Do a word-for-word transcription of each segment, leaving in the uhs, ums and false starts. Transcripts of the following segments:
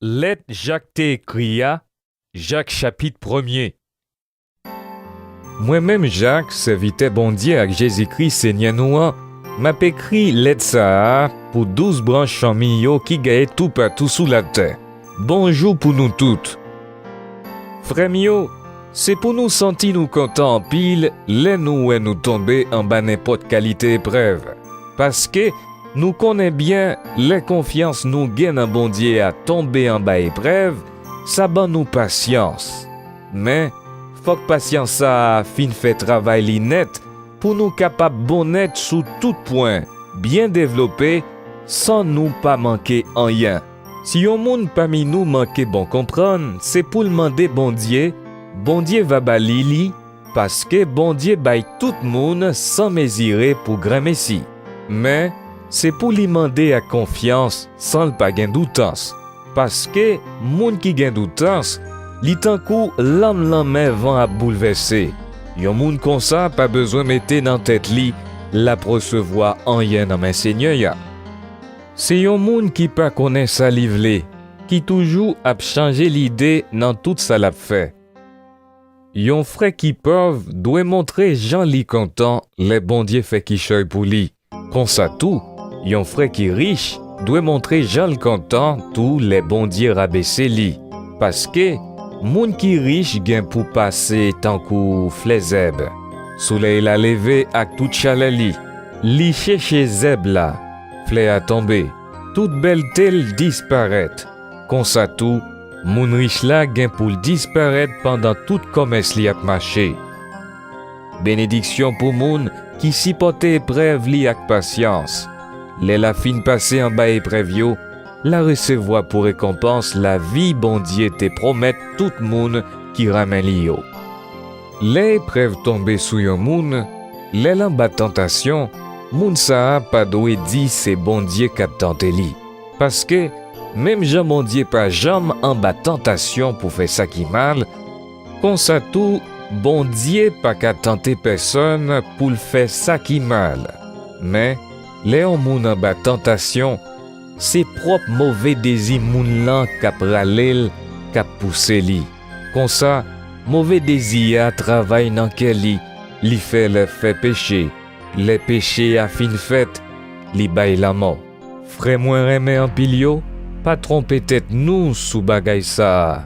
Lèt Jak te ekri a, Jak chapit premye. Mwen menm Jak, sèvitè Bondye ak Jezikri Senyè nou an, m ap ekri lèt sa a pou douz branch fanmi yo ki gaye toupatou sou latè. Bonjou pou nou tout. Frè m yo, se pou nou santi nou kontan anpil lè nou wè nou tonbe anba nenpòt kalite eprèv. Paske nou konnen byen, lè konfyans nou gen nan Bondye a tonbe anba eprèv, sa ban nou pasyans. Men, fòk pasyans sa a fin fè travay li nèt pou nou kapab bon nèt sou tout pwen, byen devlope, san nou pa manke anyen. Si yon moun pami nou manke bon konprann, se pou l mande Bondye, Bondye va ba li li, paske Bondye bay tout moun san mezire pou granmesi. Men, se pou li mande ak konfyans, san l pa gen doutans. Paske moun ki gen doutans, li tankou lanm lanmè van ap boulvèse. Yon moun konsa pa bezwen mete nan tèt li l ap resevwa anyen nan men Senyè a. Se yon moun ki pa konnen sa li vle, ki toujou ap chanje lide nan tout sa l ap fè. Yon frè ki pòv dwe montre jan li kontan lè Bondye fè kichòy pou li. Konsa tou, yon frè ki rich dwe montre jan l kontan tou lè Bondye rabese li. Paske, moun ki rich gen pou pase tankou flè zèb. Solèy la leve ak tout chalè li, li cheche zèb la, flè a tonbe, tout bèlte l disparèt. Konsa tou, moun rich la gen pou l disparèt pandan tout kòmès li ap mache. Benediksyon pou moun ki sipòte eprèv li ak pasyans. Lè l a fin pase anba eprèv yo, l a resevwa pou rekonpans lavi Bondye te pwomèt tout moun ki renmen li yo. Lè eprèv tonbe sou yon moun, lè l anba tantasyon, moun sa a pa dwe di se Bondye k ap tante li. Paske, menm jan Bondye pa janm anba tantasyon pou fè sa ki mal, konsa tou, Bondye pa ka tante pèsonn pou l fè sa ki mal. Men, lè yon moun anba tantasyon, se pwòp move dezi moun lan k ap rale l, k ap pouse li. Konsa, move dezi a travay nan kè li, li fè l fè peche. Lè peche a fin fèt, li bay lanmò. Frè mwen renmen anpil yo, pa twonpe tèt nou sou bagay sa a.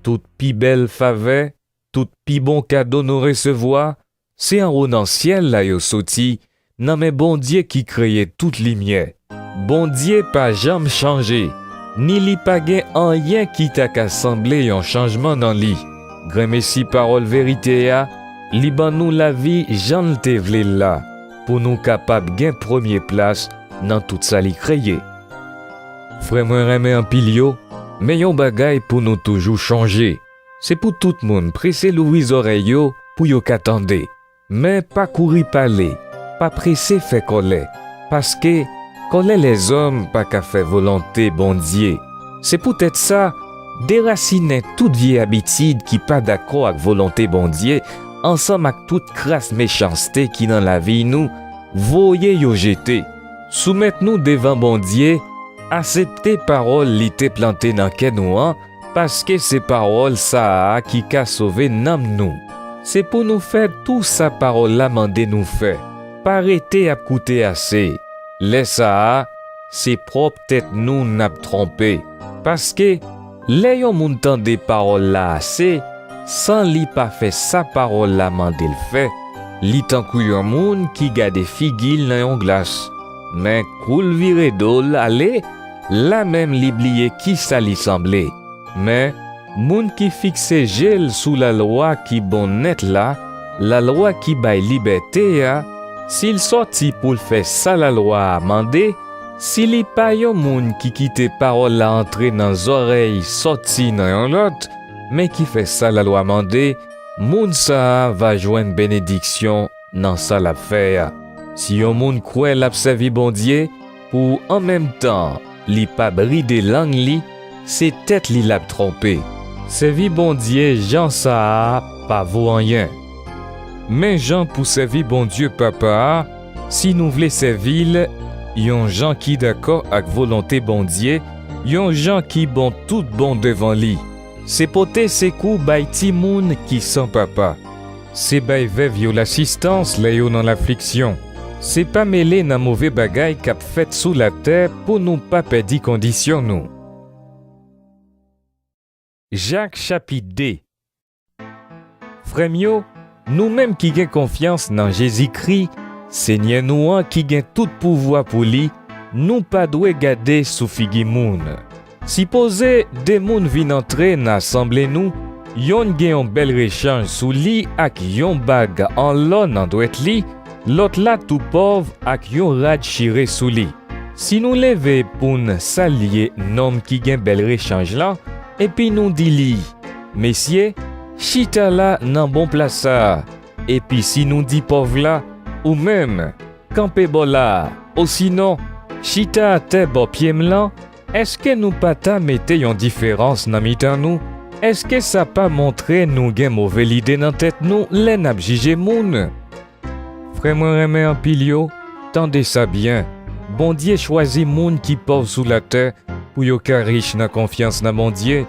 Tout pi bèl favè, tout pi bon kado nou resevwa, se anwo nan syèl la yo soti, nan men Bondye ki kreye tout limyè. Bondye pa janm chanje, ni li pa gen anyen ki ta ka sanble yon chanjman nan li. Granmesi pawòl verite a, li ban nou lavi jan l te vle l la, pou nou kapab gen premye plas nan tout sa li kreye. Frè mwen renmen anpil yo, men yon bagay pou nou toujou chonje, se pou tout moun prese louvri zòrèy yo pou yo ka tande. Men pa kouri pale, pa prese fè kòlè, paske kòlè lèzòm pa ka fè volonte Bondye. Se poutèt sa, derasinen tout vye abitid ki pa dakò ak volonte Bondye, ansanm ak tout kras mechanste ki nan lavi nou, voye yo jete. Soumèt nou devan Bondye, aksepte pawòl li te plante nan kè nou an, paske se pawòl sa a ki ka sove nanm nou. Se pou nou fè tou sa pawòl la mande nou fè. Pa rete ap koute ase. Lè sa a, se pwòp tèt nou n ap twonpe. Paske, lè yon moun tande pawòl la ase, san li pa fè sa pawòl la mande l fè, li tankou yon moun ki gade figi l nan yon glas. Men kou l vire do l ale, la menm li bliye kisa li sanble. Men, moun ki fikse je l sou lalwa ki bon nèt la, lalwa ki bay libète a, si l sòti pou l fè sa lalwa a mande, si li pa yon moun ki kite pawòl la antre nan zòrèy sòti nan yon lòt, men ki fè sa lalwa mande, moun sa a va jwenn benediksyon nan sa l ap fè a. Si yon moun kwè l ap sèvi Bondye, pou an menm tan li pa bride lang li, se tèt li l ap twonpe. Sèvi Bondye jan sa a pa vo anyen. Men jan pou sèvi Bondye Papa a, si nou vle sèvi l yon jan ki dakò ak volonte Bondye, yon jan ki bon tout bon devan li. Se pote sekou bay timoun ki san papa. Se bay vèv yo lasistans lè yo nan lafliksyon. Se pa mele nan move bagay k ap fèt sou latè pou nou pa pèdi kondisyon nou. Jak chapit de. Frè m yo, nou menm ki gen konfyans nan Jezikri, Senyè nou an ki gen tout pouvwa pou li, nou pa dwe gade sou figi moun. Sipoze de moun vin antre nan asanble nou, yonn gen yon bèl rechanj sou li ak yon bag an lò nan dwèt li, lòt la tou pòv ak yon rad chire sou li. Si nou leve pou n salye nonm ki gen bèl rechanj lan, epi nou di li, "Mesye, chita la nan bon plas sa a," epi si nou di pòv la, "Ou menm, kanpe bò la a," osinon, "Chita atè bò pye m lan," èske nou pa ta mete yon diferans nan mitan nou? Èske sa pa montre nou gen move lide nan tèt nou lè n ap jije moun? Frè mwen renmen anpil yo, tande sa byen. Bondye chwazi moun ki pòv sou latè pou yo ka rich nan konfyans nan Bondye,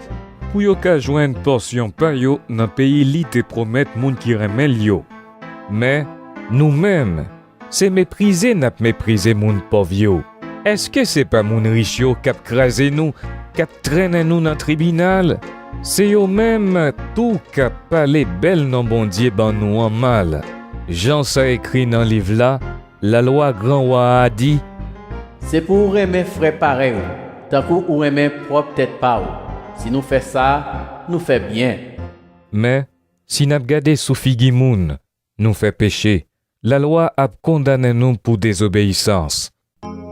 pou yo ka jwenn pòsyon pa yo nan peyi li te pwomèt moun ki renmen l yo. Men, nou menm, se meprize n ap meprize moun pòv yo. Èske se pa moun rich yo k ap kraze nou, k ap trennen nou nan tribinal? Se yo menm tou k ap pale bèl non Bondye ban nou an mal. Jan sa ekri nan liv la, Lalwa gran wa a di, Se pou w renmen frè parèy ou, tankou ou renmen pwòp tèt pa w. Si nou fè sa, nou fè byen. Men, si n ap gade sou figi moun, nou fè peche. Lalwa ap kondannen nou pou dezobeyisans.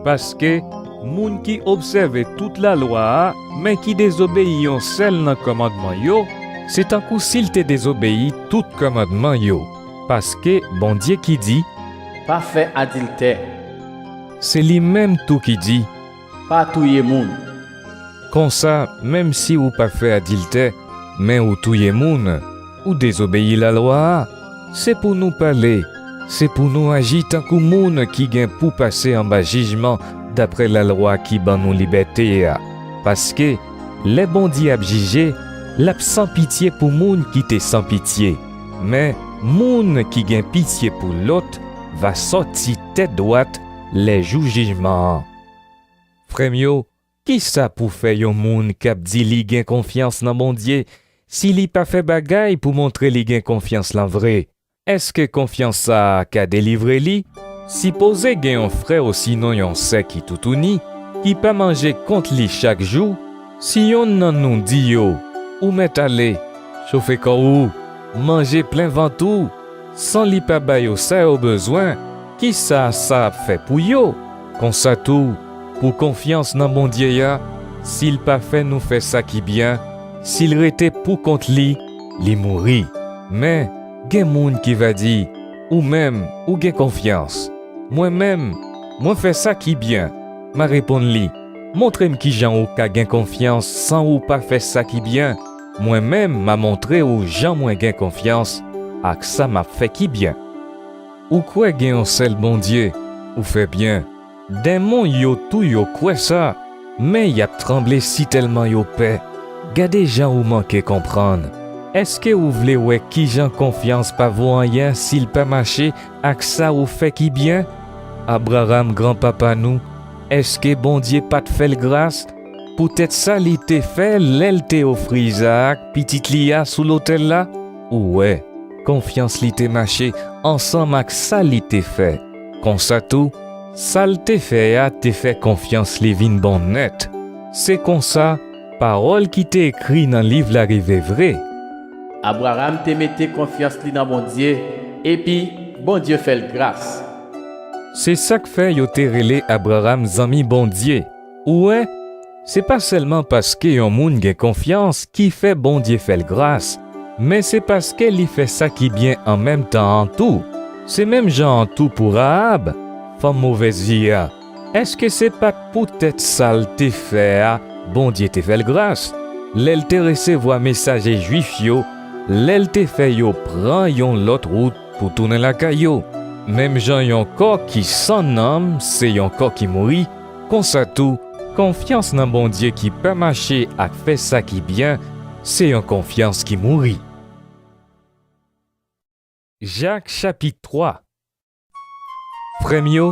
Paske, moun ki obsève tout lalwa a, men ki dezobeyi yon sèl nan kòmandman yo, se tankou si l te dezobeyi tout kòmandman yo. Paske, Bondye ki di, Pa fè adiltè. Se li menm tou ki di, Pa touye moun. Konsa, menm si ou pa fè adiltè, men ou touye moun, ou dezobeyi lalwa a, se pou nou pale, se pou nou aji tankou moun ki gen pou pase anba jijman daprè lalwa ki ban nou libète a. Paske, lè Bondye ap jije, l ap san pitye pou moun ki te san pitye. Men, moun ki gen pitye pou lòt va sòti tèt dwat lè jou jijman an. Frè m yo, kisa pou fè yon moun k ap di li gen konfyans nan Bondye si li pa fè bagay pou montre li gen konfyans lan vre? Èske konfyans sa a ka delivre li? Sipoze gen yon frè osinon yon sè ki toutouni, ki pa manje kont li chak jou, si yonn nan nou di yo, Ou mèt ale, chofe kò ou, manje plen vant ou, san li pa ba yo sa yo bezwen, kisa sa ap fè pou yo? Konsa tou, pou konfyans nan Bondye a, si l pa fè nou fè sa ki byen, si l rete poukont li, li mouri. Men, gen moun ki va di, Ou menm, ou gen konfyans. Mwen menm, mwen fè sa ki byen. M a reponn li, Montre m kijan ou ka gen konfyans san ou pa fè sa ki byen. Mwen menm, m a montre ou jan mwen gen konfyans ak sa m ap fè ki byen. Ou kwè gen yon sèl Bondye, ou fè byen. Denmon yo tou yo kwè sa, men y ap tranble sitèlman yo pè. Gade jan ou manke konprann. Èske ou vle wè kijan konfyans pa vo anyen si l pa mache ak sa ou fè ki byen? Abraram, granpapa nou, èske Bondye pa t fè l gras? Poutèt sa li te fè lè l te ofri Izaak, pitit li a, sou lotèl la? Ou wè, konfyans li te mache ansanm ak sa li te fè. Konsa tou, sa l te fè a te fè konfyans li vin bon nèt. Se konsa, pawòl ki te ekri nan liv la rive vre. Abraram te mete konfyans li nan Bondye, epi Bondye fè l gras. Se sa k fè yo te rele Abraram zanmi Bondye. Ou wè, se pa sèlman paske yon moun gen konfyans ki fè Bondye fè l gras, men se paske li fè sa ki byen an menm tan an tou. Se menm jan an tou pou Rahab, fanm movèz vi a. Èske se pa t poutèt sa l te fè a Bondye te fè l gras? Lè l te resevwa mesaje Jwif yo, lè l te fè yo pran yon lòt wout pou tounen lakay yo. Menm jan yon kò ki san nanm se yon kò ki mouri, konsa tou, Konfyans nan Bondye ki pa mache ak fè sa ki byen, se yon konfyans ki mouri. Jak chapit twa. Frè m yo,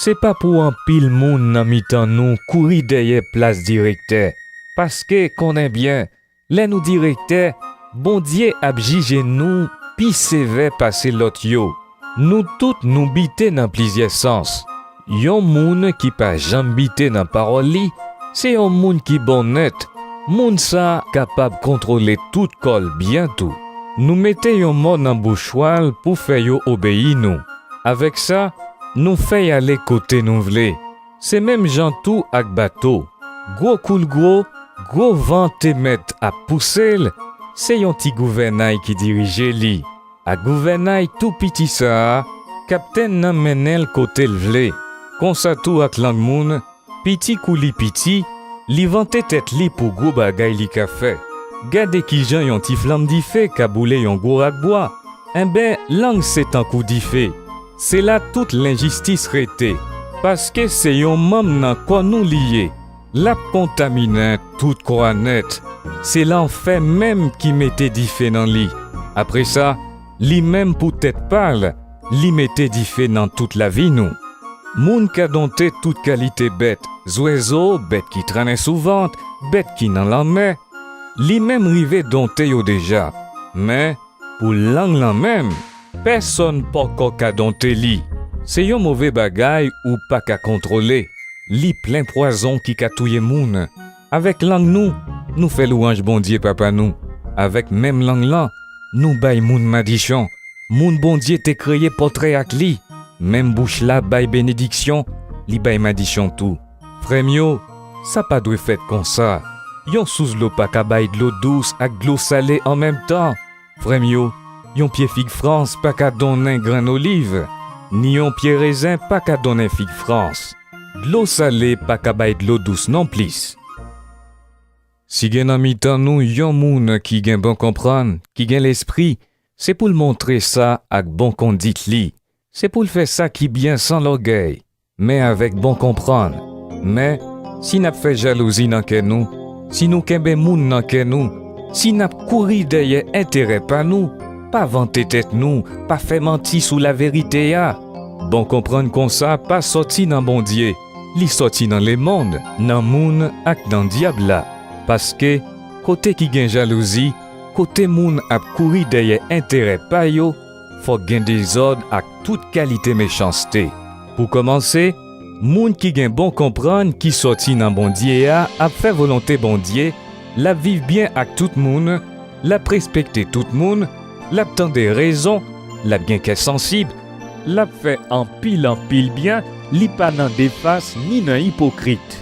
se pa pou anpil moun nan mitan nou kouri dèyè plas direktè, paske konnen byen, lè nou direktè, Bondye ap jije nou pi sevè pase lòt yo. Nou tout nou bite nan plizyè sans. Yon moun ki pa janm bite nan pawòl li, se yon moun ki bon nèt. Moun sa a kapab kontwole tout kò l byen tou. Nou mete yon mò nan bouch chwal pou fè yo obeyi nou. Avèk sa, nou fè y ale kote nou vle. Se menm jan tou ak bato. Gwo kou l gwo, gwo van te mèt ap pouse l, se yon ti gouvènay ki dirije li. Ak gouvènay tou piti sa a, kaptenn nan mennen l kote l vle. Konsa tou ak lang moun, piti kou li piti, li vante tèt li pou gwo bagay li ka fè. Gade kijan yon ti flanm dife ka boule yon gwo rak bwa. Enben, lang se tankou dife. Se la tout lenjistis rete, paske se yon manm nan kò nou li ye. L ap kontaminen tout kò a nèt. Se lanfè menm ki mete dife nan li. Apre sa, li menm pou tèt pa l, li mete dife nan tout lavi nou. Moun ka donte tout kalite bèt, zwèzo, bèt ki trennen sou vant, bèt ki nan lanmè. Li menm rive donte yo deja. Men, pou lang lan menm, pèsonn pòkò ka donte li. Se yon move bagay ou pa ka kontwole. Li plen pwazon ki ka touye moun. Avèk lang nou, nou fè lwanj Bondye Papa nou. Avèk menm lang lan, nou bay moun madichon. Moun Bondye te kreye pòtrè ak li. Menm bouch la bay benediksyon, li bay madichon tou. Frè m yo, sa pa dwe fèt konsa. Yon sous dlo pa ka bay dlo dous ak dlo sale an menm tan. Frè m yo, yon pye fig frans pa ka donnen grenn oliv, ni yon pye rezen pa ka donnen fig frans. Dlo sale pa ka bay dlo dous nonplis. Si gen nan mitan nou yon moun ki gen bon konprann, ki gen lespri, se pou l montre sa ak bon kondit li. Se pou l fè sa ki byen san lògèy, men avèk bon konprann. Men, si n ap fè jalouzi nan kè nou, si nou kenbe moun nan kè nou, si n ap kouri dèyè enterè pa nou, pa vante tèt nou, pa fè manti sou laverite a. Bon konprann konsa pa sòti nan Bondye, li sòti nan lemonn, nan moun ak nan dyab la. Paske, kote ki gen jalouzi, kote moun ap kouri dèyè enterè pa yo, fòk gen dezòd ak tout kalite mechanste. Pou kòmanse, moun ki gen bon konprann ki sòti nan Bondye a ap fè volonte Bondye, l ap viv byen ak tout moun, l ap respekte tout moun, l ap tande rezon, l ap gen kè sansib, l ap fè anpil anpil byen, li pa nan defas ni nan ipokrit.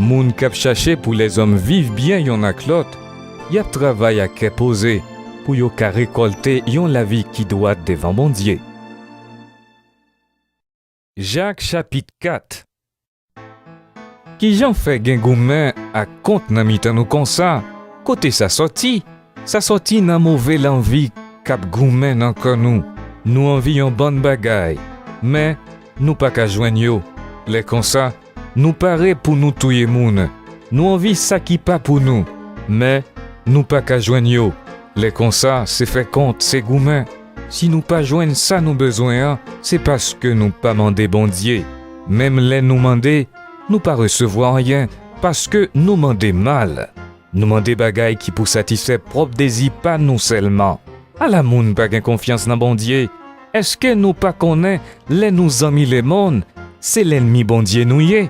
Moun k ap chache pou lèzòm viv byen yonn ak lòt, y ap travay ak kè poze pou yo ka rekòlte yon lavi ki dwat devan Bondye. Jak chapit kat. Kijan fè gen goumen ak kont nan mitan nou konsa? Kote sa sòti? Sa sòti nan move lanvi k ap goumen nan kò nou. Nou anvi yon bann bagay, men nou pa ka jwenn yo. Lè konsa, nou pare pou nou touye moun. Nou anvi sa ki pa pou nou, men nou pa ka jwenn yo. Lè konsa, se fè kont, se goumen. Si nou pa jwenn sa nou bezwen an, se paske nou pa mande Bondye. Menm lè nou mande, nou pa resevwa anyen, paske nou mande mal. Nou mande bagay ki pou satisfè pwòp dezi pa nou sèlman. Ala moun pa gen konfyans nan Bondye! Èske nou pa konnen lè nou zanmi lemonn, se lènmi Bondye nou ye?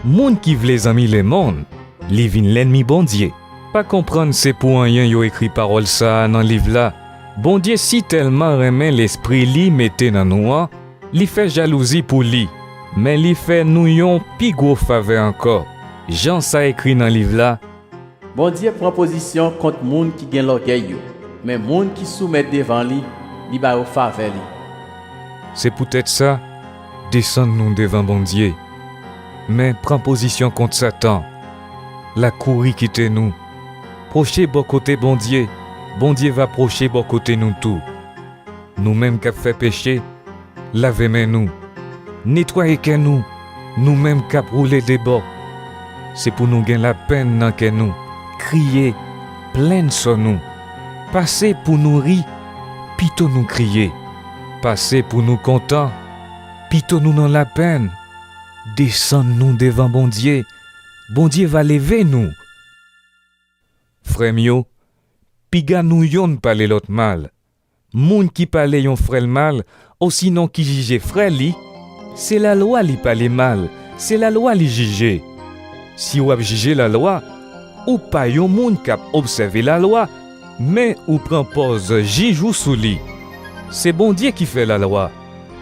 Moun ki vle zanmi lemonn, li vin lènmi Bondye. Pa konprann se pou anyen yo ekri pawòl sa a nan liv la. Bondye sitèlman renmen lespri li mete nan nou an, li fè jalouzi pou li, men li fè nou yon pi gwo favè ankò. Jan sa ekri nan liv la, Bondye pran pozisyon kont moun ki gen lògèy yo, men moun ki soumèt devan li, li ba yo favè li. Se poutèt sa, desann nou devan Bondye, men pran pozisyon kont Satan. L a kouri kite nou. Pwoche bò kote Bondye, Bondye va pwoche bò kote nou tou. Nou menm k ap fè peche, lave men nou. Netwaye kè nou, nou menm k ap woule de bò. Se pou nou gen lapenn nan kè nou, kriye, plenn sò nou. Pase pou nou ri, pito nou kriye. Pase pou nou kontan, pito nou nan lapenn. Desann nou devan Bondye, Bondye va leve nou. Frè m yo, piga nou yonn pale lòt mal. Moun ki pale yon frè l mal, osinon ki jije frè li, se lalwa li pale mal, se lalwa li jije. Si w ap jije lalwa, ou pa yon moun k ap obsève lalwa, men ou pran pòz jij ou sou li. Se Bondye ki fè lalwa,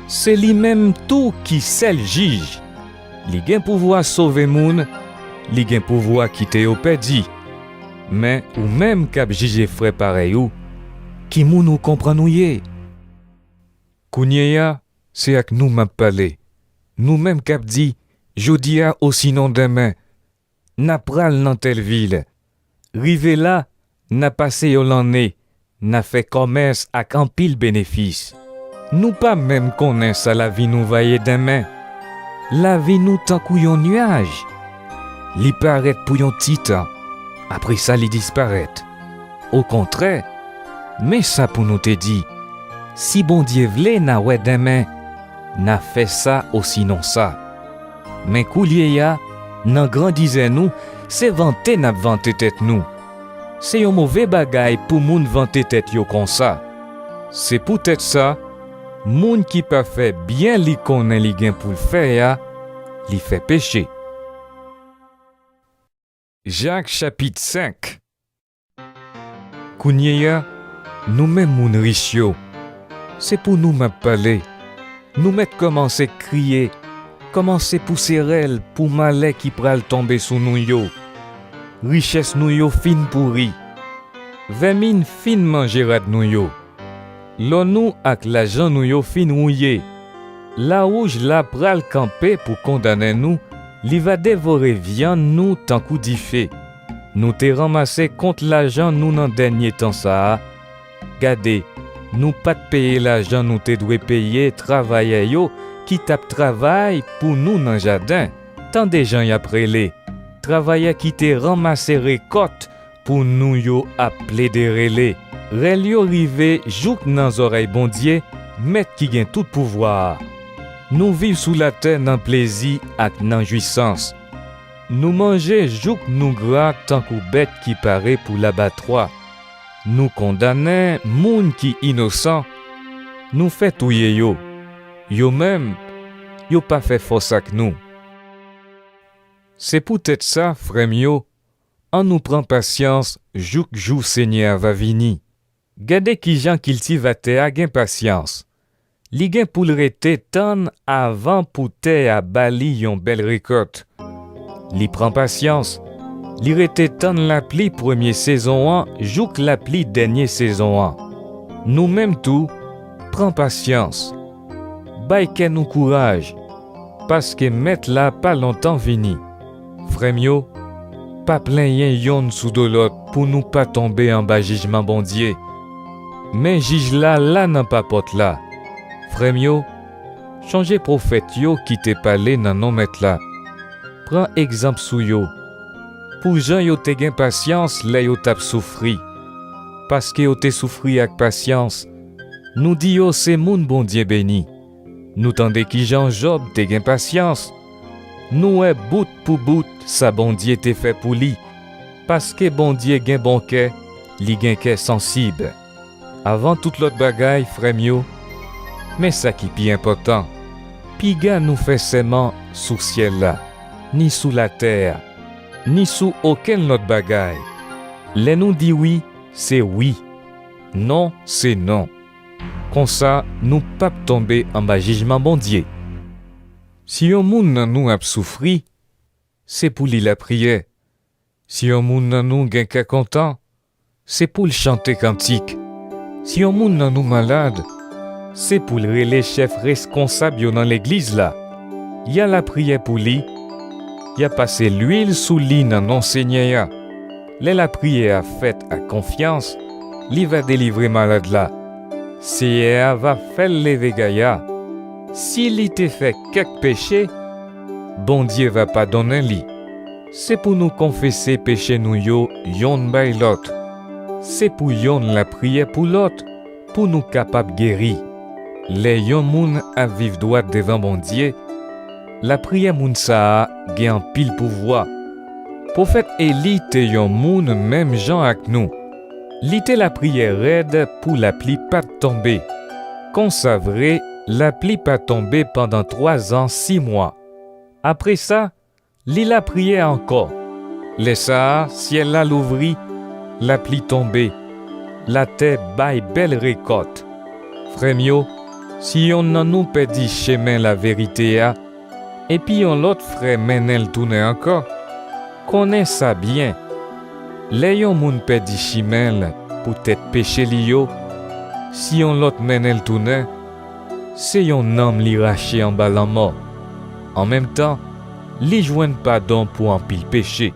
se li menm tou ki sèl jij. Li gen pouvwa sove moun, li gen pouvwa kite yo pèdi. Men ou menm k ap jije frè parèy ou, ki moun ou konprann ou ye? Kounye a, se ak nou m ap pale. Nou menm k ap di, jodi a osinon denmen, n a pral nan tèl vil. Rive la, n a pase yon lanne, n a fè kòmès ak anpil benefis. Nou pa menm konnen sa lavi nou va ye denmen. Lavi nou tankou yon nyaj. Li parèt pou yon ti tan, apre sa li disparèt. Okontrè, men sa pou nou te di, si Bondye vle n a wè denmen, n a fè sa osinon sa. Men koulye a, nan grandizè nou, se vante n ap vante tèt nou. Se yon move bagay pou moun vante tèt yo konsa. Se poutèt sa, moun ki pa fè byen li konnen li gen pou l fè a, li fè peche. Jak chapit senk. Kounye a, nou menm moun rich yo, se pou nou m ap pale. Nou mèt kòmanse kriye, kòmanse pouse rèl pou malè ki pral tonbe sou nou yo. Richès nou yo fin pouri. Vèmin fin manje rad nou yo. Lò nou ak lajan nou yo fin wouye. Lawouj la pral kanpe pou kondannen nou, li va devore vyann nou tankou dife. Nou te ranmase kont lajan nou nan dènye tan sa a. Gade, nou pa t peye lajan nou te dwe peye travayè yo ki t ap travay pou nou nan jaden. Tande jan y ap rele, travayè ki te ranmase rekòt pou nou yo ap plede rele. Rèl yo rive jouk nan zòrèy Bondye, Mèt ki gen tout pouvwa a. Nou viv sou latè nan plezi ak nan jwisans. Nou manje jouk nou gra tankou bèt ki pare pou labatwa. Nou kondannen moun ki inosan. Nou fè touye yo. Yo menm, yo pa fè fòs ak nou. Se poutèt sa, frè m yo, ann nou pran pasyans jouk jou Senyè a va vini. Gade kijan kiltivatè a gen pasyans. Li gen pou l rete tann avan pou tè a ba li yon bèl rekòt. Li pran pasyans. Li rete tann lapli premye sezon an jouk lapli dènye sezon an. Nou menm tou, pran pasyans. Bay kè nou kouraj, paske Mèt la pa lontan vini. Frè m yo, pa plenyen yonn sou do lòt pou nou pa tonbe anba jijman Bondye. Men jij la la nan papòt la. Frè m yo, chonje pwofèt yo ki te pale nan non Mèt la. Pran egzanp sou yo, pou jan yo te gen pasyans lè yo t ap soufri. Paske yo te soufri ak pasyans, nou di yo se moun Bondye beni. Nou tande kijan Jòb te gen pasyans. Nou wè bout pou bout sa Bondye te fè pou li. Paske Bondye gen bon kè, li gen kè sansib. Avan tout lòt bagay, frè m yo, men sa ki pi enpòtan, piga nou fè sèman sou syèl la, ni sou latè a, ni sou okenn lòt bagay. Lè nou di wi, se wi. Non, se non. Konsa, nou p ap tonbe anba jijman Bondye. Si yon moun nan nou ap soufri, se pou li lapriyè. Si yon moun nan nou gen kè kontan, se pou l chante kantik. Si yon moun nan nou malad, se pou l rele chèf reskonsab yo nan legliz la. Y a lapriyè pou li, y a pase lwil sou li nan non Senyè a. Lè lapriyè a fèt ak konfyans, li va delivre malad la. Seyè a va fè l leve gaya. Si li te fè kèk peche, Bondye va padonnen li. Se pou nou konfese peche nou yo yonn bay lòt. Se pou yonn lapriyè pou lòt, pou nou kapab geri. Lè yon moun ap viv dwat devan Bondye, lapriyè moun sa a gen anpil pouvwa. Pwofèt Eli te yon moun menm jan ak nou. Li te lapriyè rèd pou lapli pa t tonbe. Konsa vre, lapli pa tonbe pandan twazan sis mwa. Apre sa, li lapriyè ankò. Lè sa a, syèl la louvri, lapli tonbe, latè bay bèl rekòt. Frè m yo, si yonn nan nou pèdi chemen laverite a, epi yon lòt frè mennen l tounen ankò, konnen sa byen. Lè yon moun pèdi chimen l poutèt peche li yo, si yon lòt mennen l tounen, se yon nanm li rache anba lanmò. An menm tan, li jwenn padon pou anpil peche.